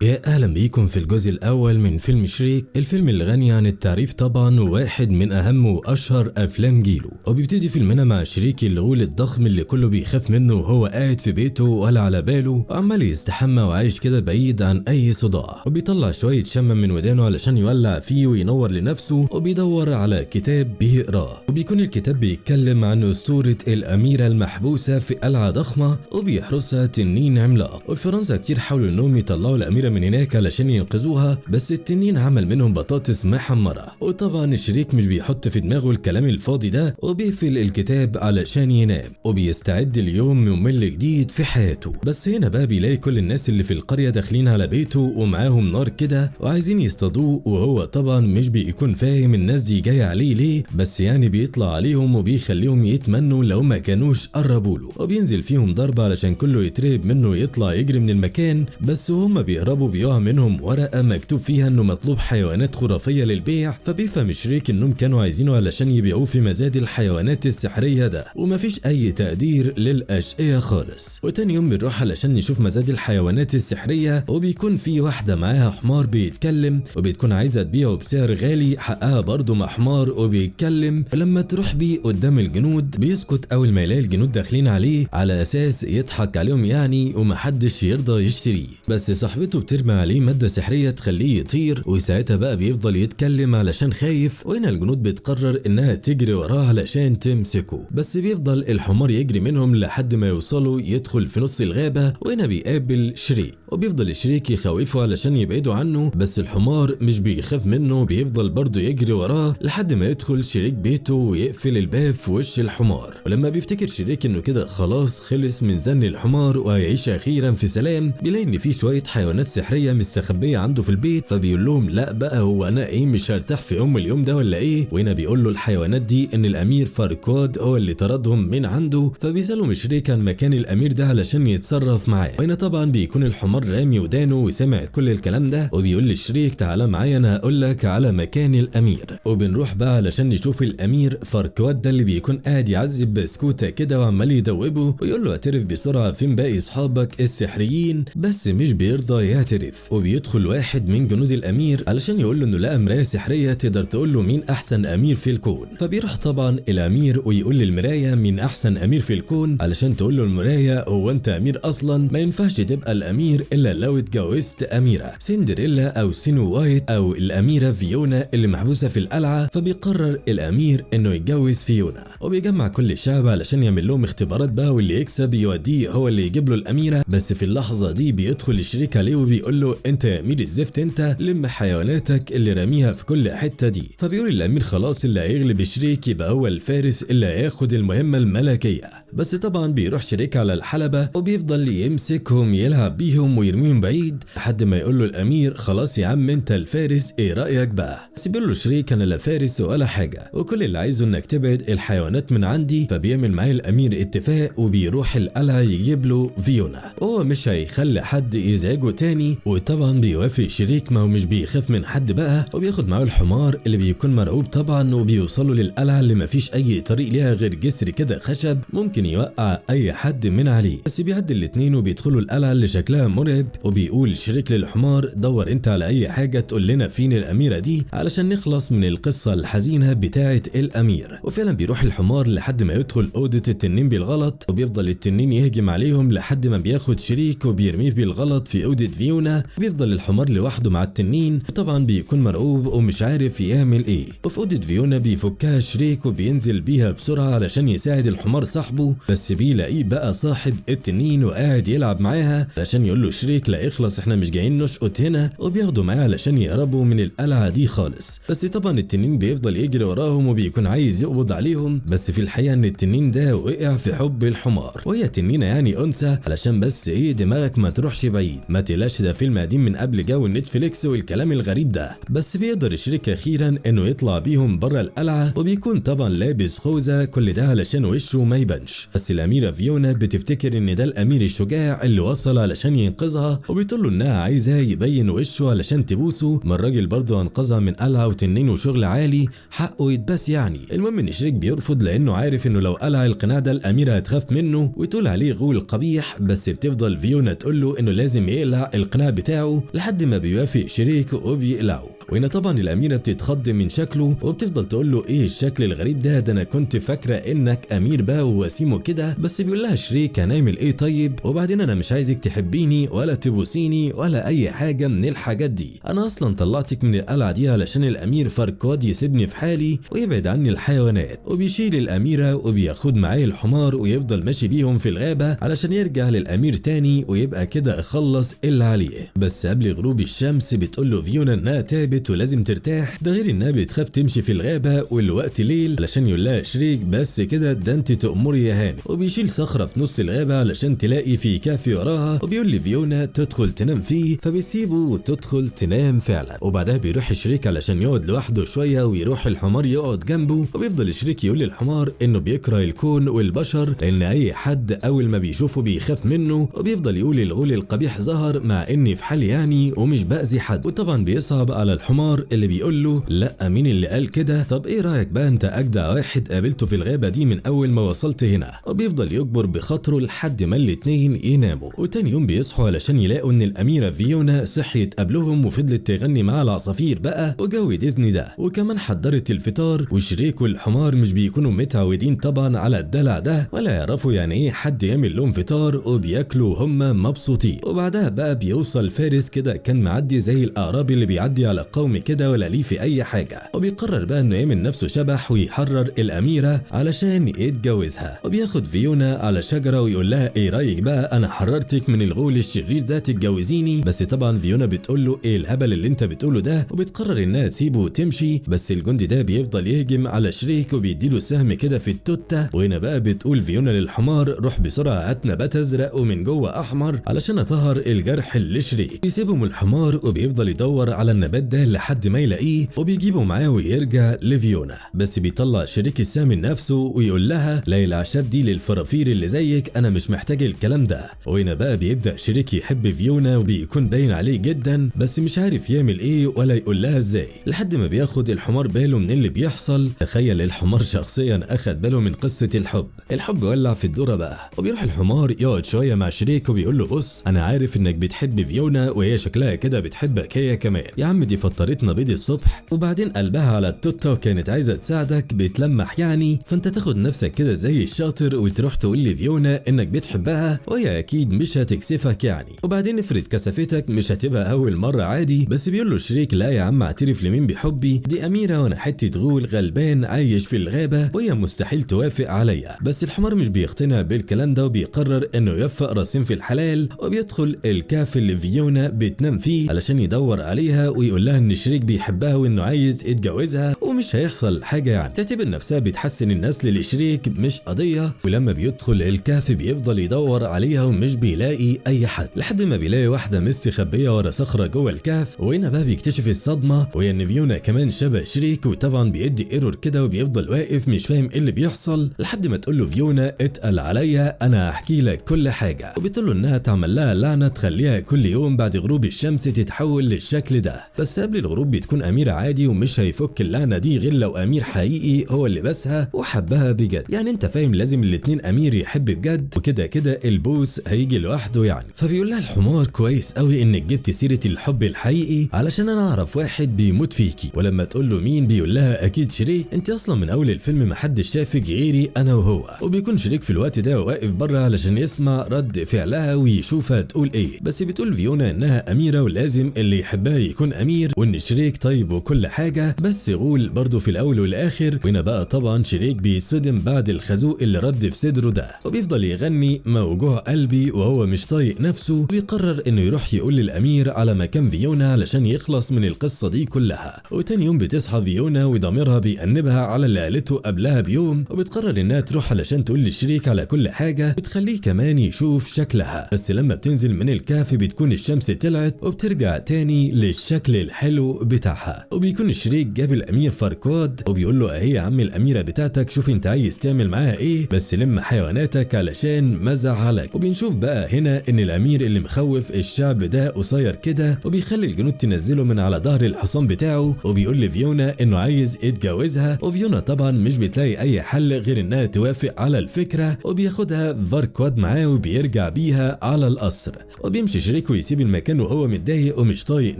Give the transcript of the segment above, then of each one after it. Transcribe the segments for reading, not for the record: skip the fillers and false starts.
يا اهلا بيكم في الجزء الاول من فيلم شريك، الفيلم اللي غني عن التعريف طبعا، وواحد من اهم واشهر افلام جيله. وبيبتدي فيلمنا مع شريك الغول الضخم اللي كله بيخاف منه وهو قاعد في بيته ولا على باله، وعمال يستحمى وعايش كده بعيد عن اي صداع، وبيطلع شوية شمع من ودانه علشان يولع فيه وينور لنفسه، وبيدور على كتاب بيقراه، وبيكون الكتاب بيتكلم عن اسطورة الاميرة المحبوسه في قلعه ضخمة وبيحرسها تنين عملاق. وفي فرنسا كتير حاولوا انهم يطلعوا الاميرة من هناك علشان ينقذوها، بس التنين عمل منهم بطاطس محمرة. وطبعا شريك مش بيحط في دماغه الكلام الفاضي ده، وبيقفل الكتاب علشان ينام، وبيستعد ليوم ممل جديد في حياته. بس هنا بقى بيلاقي كل الناس اللي في القرية داخلين على بيته ومعاهم نار كده وعايزين يصطادوه، وهو طبعا مش بيكون فاهم الناس دي جاية عليه ليه، بس يعني بيطلع عليهم وبيخليهم يتمنوا لو ما كانوش قربوا له، وبينزل فيهم ضرب علشان كله يترهب منه ويطلع يجري من المكان. بس وهم بيهربوا بيقع منهم ورقة مكتوب فيها انه مطلوب حيوانات خرافية للبيع، فبيفهم شريك انهم كانوا عايزينه علشان يبيعوه في مزاد الحيوانات السحريه ده، ومفيش اي تقدير للاشقيه خالص. وتاني يوم بنروح علشان نشوف مزاد الحيوانات السحريه، وبيكون في واحدة معاها حمار بيتكلم، وبتكون عايزه تبيعه بسعر غالي، حقها برضه مع حمار وبيتكلم. فلما تروح بيه قدام الجنود بيسكت اول ما يلاقي الجنود داخلين عليه على اساس يضحك عليهم يعني، ومحدش يرضى يشتريه. بس صاحبته بترمي عليه مادة سحرية تخليه يطير، وساعتها بقى بيفضل يتكلم علشان خايف، وهنا الجنود بتقرر انها تجري وراه علشان تمسكه، بس بيفضل الحمار يجري منهم لحد ما يوصلوا يدخل في نص الغابة. وهنا بيقابل شريك، وبيفضل شريك يخوفه علشان يبعدوا عنه، بس الحمار مش بيخاف منه، بيفضل برضه يجري وراه لحد ما يدخل شريك بيته ويقفل الباب في وش الحمار. ولما بيفتكر شريك انه كده خلاص خلص من زن الحمار وهيعيش اخيرا في سلام، بيلاقي ان في شوية حيوانات سحرية مستخبية عنده في البيت، فبيقول لهم لا بقى هو انا ايه مش هرتاح في ام اليوم ده ولا ايه. وهنا بيقول له الحيوانات دي ان الامير فاركواد هو اللي طردهم من عنده، فبيسألهم شريك عن مكان الامير ده علشان يتصرف معاه. وهنا طبعا بيكون الحمار رامي ودانه وسمع كل الكلام ده، وبيقول لشريك تعالى معايا انا هقول لك على مكان الامير. وبنروح بقى علشان نشوف الامير فاركواد ده اللي بيكون قاعد يعذب بسكوته كده وعمال يدوبه ويقول له اعترف بسرعة فين باقي اصحابك السحريين، بس مش بيرضى يعترف. وبيدخل واحد من جنود الامير علشان يقول له انه لقى مراية سحريه تقدر تقول له مين احسن امير في الكون، فبيروح طبعا الامير ويقول للمرايه مين احسن امير في الكون علشان تقول له المراية هو انت امير اصلا، ما ينفعش تبقى الامير الا لو اتجوزت اميره سندريلا او سنو وايت او الاميرة فيونا اللي محبوسة في القلعة. فبيقرر الامير انه يتجوز فيونا، وبيجمع كل الشعب علشان يعمل لهم اختبارات بقى، واللي يكسب يوديه هو اللي يجيب له الاميرة. بس في اللحظة دي بيدخل الشريك عليه وبيقول له انت يا امير الزفت انت لم حيواناتك اللي راميها في كل حتة دي. فبيقول الامير خلاص اللي هيغلب شريك يبقى هو الفارس اللي هياخد المهمة الملكية. بس طبعا بيروح شريك على الحلبة وبيفضل يمسكهم يلعب بيهم ويرميهم بعيد لحد ما يقول له الامير خلاص يا عم انت الفارس ايه رايك بقى. بس بيقول له شريك انا لا فارس ولا حاجة، وكل اللي عايزه انك تبعد الحيوانات من عندي. فبيعمل معاه الامير اتفاق وبيروح القلعة يجيب له فيونا، وهو مش هيخلي حد يزعجه تاني. وطبعا بيوافق شريك ما هو مش بيخاف من حد بقى، وبياخد معاه الحمار اللي بيكون مرعوب طبعا، وبيوصلوا للقلعه اللي مفيش اي طريق ليها غير جسر كده خشب ممكن يوقع اي حد من عليه. بس بيعدي الاتنين وبيدخلوا القلعة اللي شكلها مرعب، وبيقول شريك للحمار دور انت على اي حاجة تقول لنا فين الاميرة دي علشان نخلص من القصة الحزينة بتاعه الامير. وفعلا بيروح الحمار لحد ما يدخل اوضة التنين بالغلط، وبيفضل التنين يهجم عليهم لحد ما بياخد شريك وبيرميه بالغلط في اوضة فيونا. بيفضل الحمار لوحده مع التنين، وطبعا بيكون مرعوب ومش عارف يعمل ايه. وفي اوضة فيونا بيفكها شريك وبينزل بيها بسرعة علشان يساعد الحمار صاحبه، بس بيلاقيه بقى صاحب التنين وقاعد يلعب معاها علشان يقول له شريك لا اخلص احنا مش جايين نشقط هنا، وبياخده معاه علشان يهربوا من القلعة دي خالص. بس طبعا التنين بيفضل يجري وراهم وبيكون عايز يقبض عليهم، بس في الحقيقة ان التنين ده وقع في حب الحمار، وهي تنينه يعني انثى علشان بس ايه دماغك ما تروحش بعيد، ما تقلقش ده فيلم قديم من قبل جو النتفليكس والكلام الغريب ده. بس بيقدر شريك اخيرا انه يطلع بيهم بره القلعة، وبيكون طبعا لابس خوذه كل ده علشان وشه ما يبانش. بس الاميرة فيونا بتفتكر ان ده الامير الشجاع اللي وصل علشان ينقذها بينقذها، وبتقول له انها عايزاه يبين وشه علشان تبوسه، ما الراجل برضه انقذها من قلعه وتنين وشغل عالي، حقه يتباس يعني. المهم ان شريك بيرفض لانه عارف انه لو قلع القناع ده الاميرة هتخاف منه وتقول عليه غول قبيح، بس بتفضل فيونا تقول له انه لازم يقلع القناع بتاعه لحد ما بيوافق شريك وبيقلعه. وهنا طبعا الاميرة بتتخض من شكله وبتفضل تقول له ايه الشكل الغريب ده، ده انا كنت فاكره انك امير بقى ووسيم وكده، بس بيقول لها شريك هنعمل ايه طيب، وبعدين انا مش عايزك تحبيني ولا تبوسيني ولا اي حاجة من الحاجات دي، انا اصلا طلعتك من القلعة دي علشان الامير فركواد يسيبني في حالي ويبعد عني الحيوانات. وبيشيل الاميرة وبياخد معاه الحمار ويفضل ماشي بيهم في الغابة علشان يرجع للامير تاني ويبقى كده اخلص اللي عليه. بس قبل غروب الشمس بتقول له فيونا انها تعبت ولازم ترتاح، ده غير انها بتخاف تمشي في الغابة والوقت ليل، علشان يقول لها شريك بس كده ده انت تأمري يا هاني. وبيشيل صخرة في نص الغابة علشان تلاقي في كافي وراها، وبيقول لفيونا تدخل تنام فيه، فبيسيبه وتدخل تنام فعلا. وبعدها بيروح شريك علشان يقعد لوحده شوية، ويروح الحمار يقعد جنبه، وبيفضل شريك يقول للحمار انه بيكره الكون والبشر لان اي حد اول ما بيشوفه بيخاف منه، وبيفضل يقول الغول القبيح ظهر مع اني في حالي يعني ومش بأذي حد. وطبعا بيصعب على الحمار اللي بيقول له لا مين اللي قال كده، طب ايه رايك بقى انت اجدع واحد قابلته في الغابة دي من اول ما وصلت هنا. وبيفضل يجبر بخاطره لحد ما الاتنين يناموا. وتاني يوم بيصحوا علشان يلاقوا ان الاميرة فيونا صحيت قبلهم وفضلت تغني مع العصافير بقى وجو ديزني ده، وكمان حضرت الفطار. وشريك والحمار مش بيكونوا متعودين طبعا على الدلع ده ولا يعرفوا يعني ايه حد يعمل لهم فطار، وبياكلوا هم مبسوطين. وبعدها بقى بيوصل فارس كده كان معدي زي الاعرابي اللي بيعدي على قوم كده ولا ليه في اي حاجة، وبيقرر بقى انه يعمل نفسه شبح ويحرر الاميرة علشان يتجوزها. وبياخد فيونا على شجرة ويقول لها ايه رايك بقى انا حررتك من الغول الشرير ده تتجوزيني، بس طبعا فيونا بتقول له ايه الهبل اللي انت بتقوله ده، وبتقرر انها تسيبه وتمشي. بس الجندي ده بيفضل يهجم على شريك وبيديله سهم كده في التوته. وهنا بقى بتقول فيونا للحمار روح بسرعة هات نبات ازرق ومن جوه احمر علشان اطهر الجرح اللي شريك. بيسيبهم الحمار وبيفضل يدور على النبات ده لحد ما يلاقيه وبيجيبه معاه ويرجع لفيونا. بس بيطلع شريك السهم من نفسه ويقول لها لا الاعشاب دي للفرافير اللي زيك، انا مش محتاج الكلام ده. وهنا بقى بيبدا شريك يحب فيونا وبيكون باين عليه جدا، بس مش عارف يعمل ايه ولا يقول لها ازاي، لحد ما بياخد الحمار باله من اللي بيحصل. تخيل الحمار شخصيا اخد باله من قصة الحب، الحب ولع في الدورة بقى. وبيروح الحمار يقعد شوية مع شريك وبيقول له بص انا عارف انك بتحب فيونا وهي شكلها كده بتحبك هي كمان، يا عم دي فطرتنا بيض الصبح وبعدين قلبها على التوته وكانت عايزه تساعدك بتلمح يعني، فانت تاخد نفسك كده زي الشاطر وتروح تقول لفيونا انك بتحبها وهي اكيد مش هتكسفك يعني، وبعدين افرض كسفتك مش هتبقى اول مرة عادي. بس بيقول له شريك لا يا عم اعترف لمين بحبي، دي اميره وانا حتة غول غلبان عايش في الغابة وهي مستحيل توافق عليا. بس الحمار مش بيقتنع بالكلام ده وبيقرر انه يوفق راسين في الحلال، وبيدخل الكهف اللي فيونا بتنام فيه علشان يدور عليها ويقول لها ان شريك بيحبها وانه عايز يتجوزها ومش هيحصل حاجة يعني، تعتبر نفسها بتحسن الناس للشريك مش قضية. ولما بيدخل الكهف بيفضل يدور عليها ومش بيلاقي اي حد، لحد ما بيلاقي واحدة مستخبيه ورا صخرة جوه الكهف. وهنا بقى بيكتشف الصدمة وهي ان فيونا كمان شبه شريك، وطبعا بيدي error كده وبيفضل واقف مش فاهم ايه اللي بيحصل، لحد ما تقول له فيونا اتقل عليا انا هحكي لك كل حاجة. وبتقول له انها تعمل لها لعنه تخليها كل يوم بعد غروب الشمس تتحول للشكل ده، بس قبل الغروب بتكون اميره عادي ومش هيفك اللعنة دي غير لو امير حقيقي هو اللي بسها وحبها بجد، يعني انت فاهم لازم الاتنين امير يحب بجد وكده كده البوس هيجي لوحده يعني. فبيقول لها الحمار كويس قوي انك جبت سيره الحب الحقيقي علشان انا اعرف واحد بيموت فيكي. ولما تقول له مين بيقول لها اكيد شريك، انت اصلا من اول الفيلم محدش شافك غيري انا وهو. وبيكون شريك في الوقت ده واقف بره علشان يسمع رد فعلها ويشوفها تقول ايه، بس بتقول فيونا انها اميره ولازم اللي يحبها يكون امير وان شريك طيب وكل حاجة بس غول برضه في الاول والاخر. وهنا بقى طبعا شريك بيتصدم بعد الخازوق اللي رد في صدره ده، وبيفضل يغني موجوع قلبي وهو مش طايق نفسه، وبيقرر انه يروح يقول للامير على مكان فيونا علشان يخلص من القصة دي كلها. وتاني يوم بتصحى فيونا وضميرها بيأنبها على اللي قالته قبلها بيوم، وبتقرر انها تروح علشان تقول لشريك على كل حاجة بتخليه كمان يشوف شكلها. بس لما بتنزل من الكهف بتكون الشمس طلعت وبترجع تاني للشكل الحلو الحلو بتاعها. وبيكون شريك جاب الامير فاركواد وبيقول له اهي يا عم الاميرة بتاعتك، شوف انت عايز تعمل معاها ايه، بس لم حيواناتك علشان ما ازعلك. وبنشوف بقى هنا ان الامير اللي مخوف الشعب ده قصير كده، وبيخلي الجنود تنزله من على ظهر الحصان بتاعه، وبيقول لفيونا انه عايز يتجوزها. وفيونا طبعا مش بتلاقي اي حل غير انها توافق على الفكرة، وبياخدها فاركواد معاه وبيرجع بيها على القصر. وبيمشي شريك ويسيب المكان وهو متضايق ومش طايق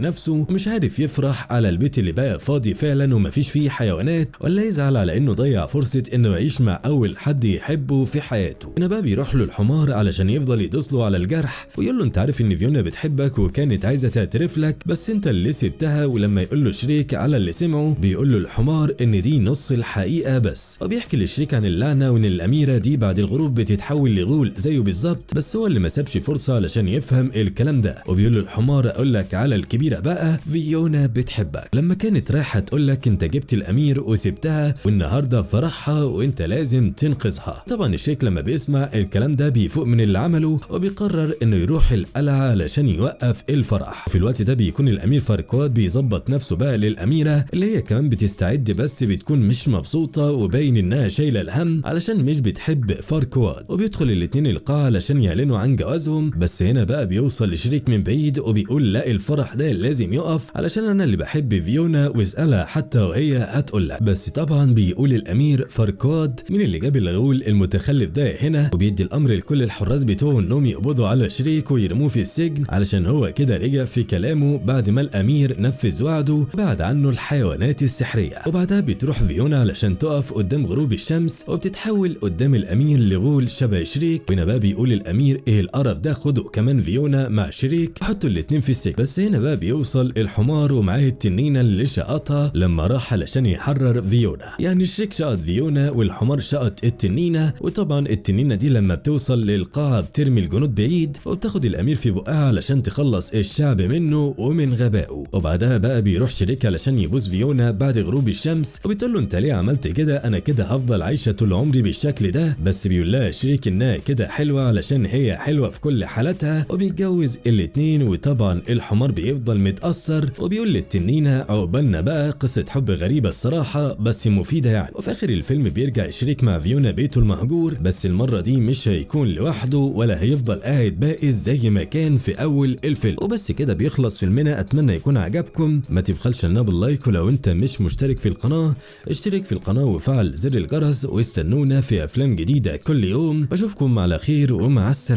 نفسه ومش عارف يفرح على البيت اللي بقى فاضي فعلا ومفيش فيه حيوانات، ولا يزعل على انه ضيع فرصة انه يعيش مع اول حد يحبه في حياته. هنا بقى بيروح له الحمار علشان يفضل يدوس له على الجرح ويقول له انت عارف ان فيونا بتحبك وكانت عايزه تعترف لك، بس انت اللي سبتها. ولما يقول له شريك على اللي سمعه بيقول له الحمار ان دي نص الحقيقة بس. وبيحكي لشريك عن اللعنة وان الاميرة دي بعد الغروب بتتحول لغول زيه بالظبط، بس هو اللي ما سابش فرصة علشان يفهم الكلام ده. وبيقول له الحمار اقول لك على الكبيرة بقى، فيونا بتحبك، لما كانت رايحة تقول لك انت جبت الامير وسبتها والنهارده فرحها وانت لازم تنقذها. طبعا شريك لما بيسمع الكلام ده بيفوق من اللي عمله وبيقرر انه يروح القلعة علشان يوقف الفرح. في الوقت ده بيكون الامير فاركواد بيظبط نفسه بقى للاميره اللي هي كمان بتستعد، بس بتكون مش مبسوطة وباين انها شايله الهم علشان مش بتحب فاركواد. وبيدخل الاتنين القاعة علشان يعلنوا عن جوازهم، بس هنا بقى بيوصل لشريك من بعيد وبيقول لا الفرح ده لازم يقف علشان انا اللي بحب فيونا واسالها حتى وهي هتقول لك. بس طبعا بيقول الامير فاركواد مين اللي جاب الغول المتخلف ده هنا، وبيدي الامر لكل الحراس بتوعه انهم يقبضوا على شريك ويرموه في السجن علشان هو كده رجع في كلامه بعد ما الامير نفذ وعده بعد عنه الحيوانات السحريه. وبعدها بتروح فيونا علشان تقف قدام غروب الشمس وبتتحول قدام الامير لغول شبه شريك. وهنا بقى بيقول الامير ايه القرف ده، خدوا كمان فيونا مع شريك حطوا الاتنين في السجن. بس هنا بقى بيوصل الحمار ومعاه التنينه اللي شقطها لما راح علشان يحرر فيونا. يعني شريك شقط فيونا والحمار شقط التنينه، وطبعا التنينه دي لما بتوصل للقاعه بترمي الجنود بعيد وبتاخد الامير في بقها علشان تخلص الشعب منه ومن غبائه. وبعدها بقى بيروح شريك علشان يبوس فيونا بعد غروب الشمس وبتقول له انت ليه عملت كده، انا كده هفضل عايشه طول عمري بالشكل ده. بس بيقول لها شريك انها كده حلوة علشان هي حلوة في كل حالاتها، وبيتجوز الاتنين. وطبعا الحمار بيفضل متاثر وبيقول للتنينه عقبالنا بقى، قصة حب غريبة الصراحة بس مفيدة يعني. وفي اخر الفيلم بيرجع شريك مع فيونا بيته المهجور، بس المرة دي مش هيكون لوحده ولا هيفضل قاعد بائس زي ما كان في اول الفيلم. وبس كده بيخلص فيلمنا، اتمنى يكون عجبكم، ما تبخلش لنا بال like، ولو انت مش مشترك في القناة اشترك في القناة وفعل زر الجرس، واستنونا في افلام جديدة كل يوم. بشوفكم على خير ومع السلامة.